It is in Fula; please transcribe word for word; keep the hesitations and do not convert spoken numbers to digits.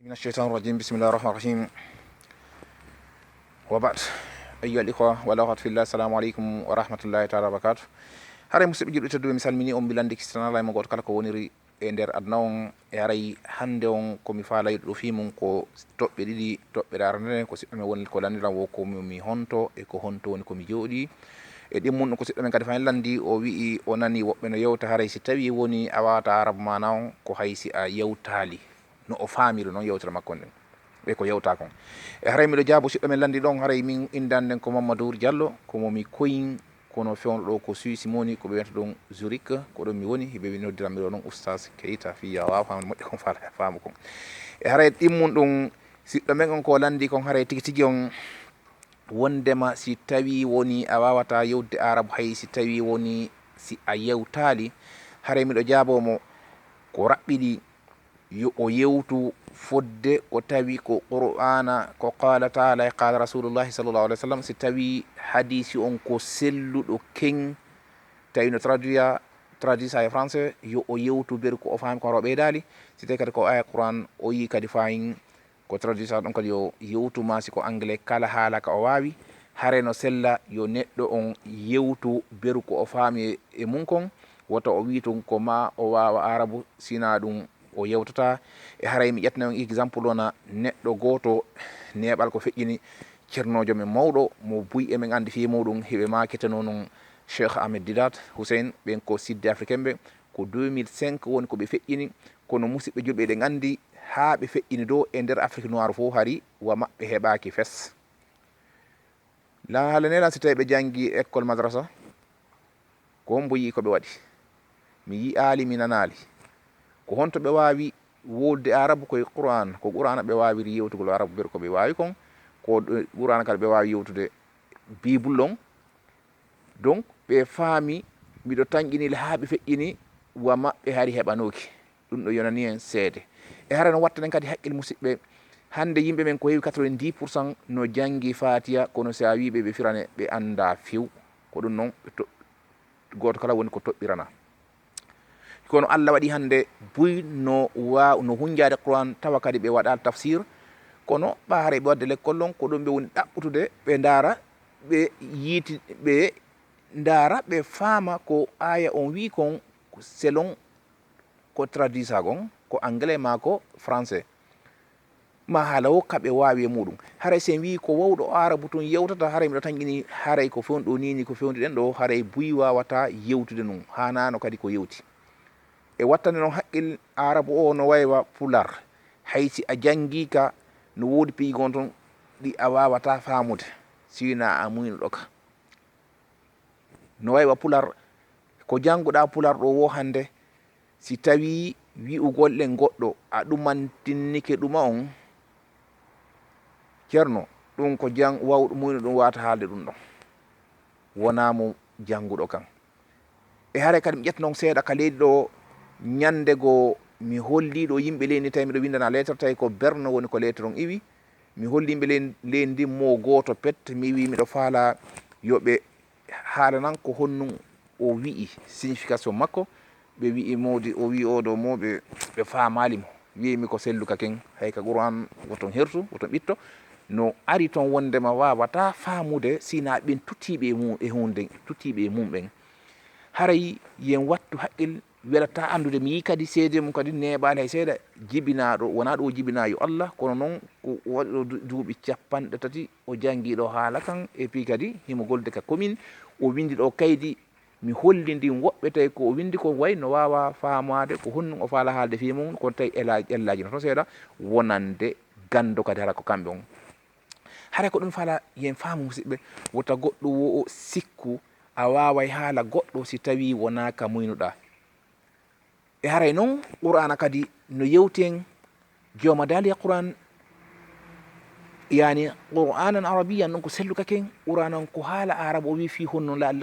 من الشيطان الرجيم. بسم الله الرحمن الرحيم. وبعد. أيها الإخوة والأخوات في الله، السلام عليكم ورحمة الله تعالى وبركاته. Haray musidɓe julɓe tedduɓe, mi salmini on, mi landi kisana lay mo goto kala ko woniri e nder aduna on. E haray hande on ko mi faalay ɗo fii mum ko toɓɓe ɗiɗi. Toɓɓere arande nden ko siɗɗo men woni ko landiran wo ko mi honto e ko honto woni ko mi jooɗi. E ɗimmun ɗum ko siɗɗo men kadi fayin landi, o wi'i o nani woɓɓe no yewta haray si tawi woni a wawata arabu maana on ko hay si a yewtaali. No o faamiri noon yewtere makko nden. Ɓe ko yewta kon. E haray miɗo jaabo siɗɗo men landi ɗon, haray min indan nden ko Mamadou Diallo, ko mo mi koyin, kono fewndo ɗo ko Suisse moni, ko ɓe wiyata ɗum Zurich, ko ɗon mi woni, ɓe noddiran mi ɗo ɗum Oustaz Keita, fiya waawa faamde moƴƴa kon faala faamu kon. E haray ɗimmun ɗum, siɗɗo men on ko landi kon haray tigi tigi on, wondema si tawi woni a wawata yewtde arabu, hay si tawi woni si a yewtaali, haray miɗo jaabo mo ko raɓɓiɗi yo o yewtu fodde ko tawi ko Qur'aana, ko qaala taala e qaala rasulullahi sallallahu alaihi wasallam. Si tawi hadisi on ko selluɗo ken, tawi no traduya, traduisa e français, yo o yewtu beru ko o faami ko hara o ɓeydaali. Si tawi kadi ko aya Qur'an o yi kadi fayin ko traduisa ɗum kadi yo yewtu ma si ko anglais, kala haala ka o waawi. Hare no sella yo neɗɗo on yewtu beru ko o faami e, e mum kon. Wota o wi tun ko ma o waawa arabu, sina ɗum o yewtata. E haray mi ƴettana on exemple wona neɗɗo gooto neeɓal ko feƴƴini ceernoojo men mawɗo mo buy emen anndi fii muɗum, hiɓe maaketeno non Cheikh Ahmed Didat Hussein, ɓen ko Sud Africain ɓe, ko deux mille cinq woni ko ɓe feƴƴini, kono musiɓɓe julɓe eɗen anndi haa ɓe feƴƴini ɗo e nder Afrique noir fof hari wa maɓɓe heɓaaki fes. La haala nela si tawi ɓe janngi école madrasa, ko hombo yi'i ko ɓe waɗi? Mi yi'aali, mi nanaali. Ko honto ɓe waawi wowlude arabu? Koye Qur'an, ko Qur'ana ɓe waawiri yewtugol arabu, ɓe ko ɓe waawi kon, ko Qur'ana kadi ɓe waawi yewtude Bible on. Donc, ɓe faami, miɗo tanƴinil haa ɓe feƴƴini, wa maɓɓe hari heɓanooki. Ɗum ɗo yonani en seede. E hara no wattanen kadi haqqil musiɓɓe. Hannde yimɓe men ko heewi quatre-vingt-dix pour cent no janngi Faatiya, kono si a wii ɓe, ɓe firane, ɓe anndaa few. Ko ɗum noon, ɓe to-, gooto kala woni ko toɓɓirana. Kono Allah waɗi hannde buy no waaw-, no hunjaade Qur'an, tawa kadi ɓe waɗaali tafsir. Kono ɓa haray ɓe waɗde lekkol on, ko ɗum ɓe woni ɗaɓɓutude, ɓe ndaara, ɓe yiiti, ɓe ndaara, ɓe faama ko aaya on wii kon, selon ko traduisa kon, ko anglais maa ko français. Ma haala wo ka ɓe waawi e muɗum. Haray si en wii ko wawɗo aarabu tun yewtata, haray miɗo tanƴini, haray ko fewndo ɗo nini, ko fewndo ɗen ɗo, haray buy waawata yewtude ɗum. Haanaano kadi ko yewti. E wattande noon haqqil, aarabu o no waywa pular. Hay si a janngii ka, no woodi piiji gon ton ɗi a waawata faamude, si wonaa a muynuɗo ka. No waywa pular, ko jannguɗaa pular ɗo wo hannde, si tawii wi'ugol ɗen goɗɗo a ɗumantinnike ɗuma on, Ceerno, ɗum ko jang-, wawɗo muyno ɗum wata haalde ɗum ɗon. Wonaa mo jannguɗo kan. E haray kadi mi ƴetta noon seeɗa ka leydi ɗo, ñannde goo mi hollii ɗo yimɓe leydi ndi, tawi miɗo winndana lettre, tawi ko Berno woni ko lettre on iwi. Mi holli yimɓe ley-, leydi ndi mo gooto pet, mi wii miɗo faalaa yo ɓe haalanan ko honɗum o wi'i, signification makko. Ɓe wi'i mawdi, o wi'i oo ɗoo mo ɓe, ɓe faamaali mo. Wi'i mi ko selluka ken, hay ka Qur'an woton hertu, woton ɓitto. No ari ton wondema waawataa faamude si hinaa ɓen tuttiiɓe e mum, e huunde, tuttiiɓe e mum ɓen. Haray yen wattu haqqil, welataa anndude. Mi yii kadi seede mum kadi neeɓaali hay seeɗa. Jibinaaɗo, wonaa ɗo o jibinaa yo Allah, kono noon ko waɗi ɗo du-, duuɓi capanɗe tati o janngi ɗo haala kan, et puis kadi himo golde ka commune, o winndi ɗo kaydi, mi holli ndin woɓɓe tawi ko o winndi ko way no waawa faamaade ko honɗum o faala haalde fii mum, kono tawi ela-, ellaaji no toon seeɗa, wonande ganndo kadi hara ko kamɓe on. Haray ko ɗum faala yen faamu, musiɓɓe, wota goɗɗo wo o sikku a waaway haala goɗɗo si tawii wonaa ka muynuɗaa. E haray noon, Qur'aana kadi no yewti en, jooma daali e Qur'aan, yaani Qur'aanan Arabiyyan, ɗum ko selluka ken, Qur'aana on ko haala Aarabu, o wii fii honno la, la,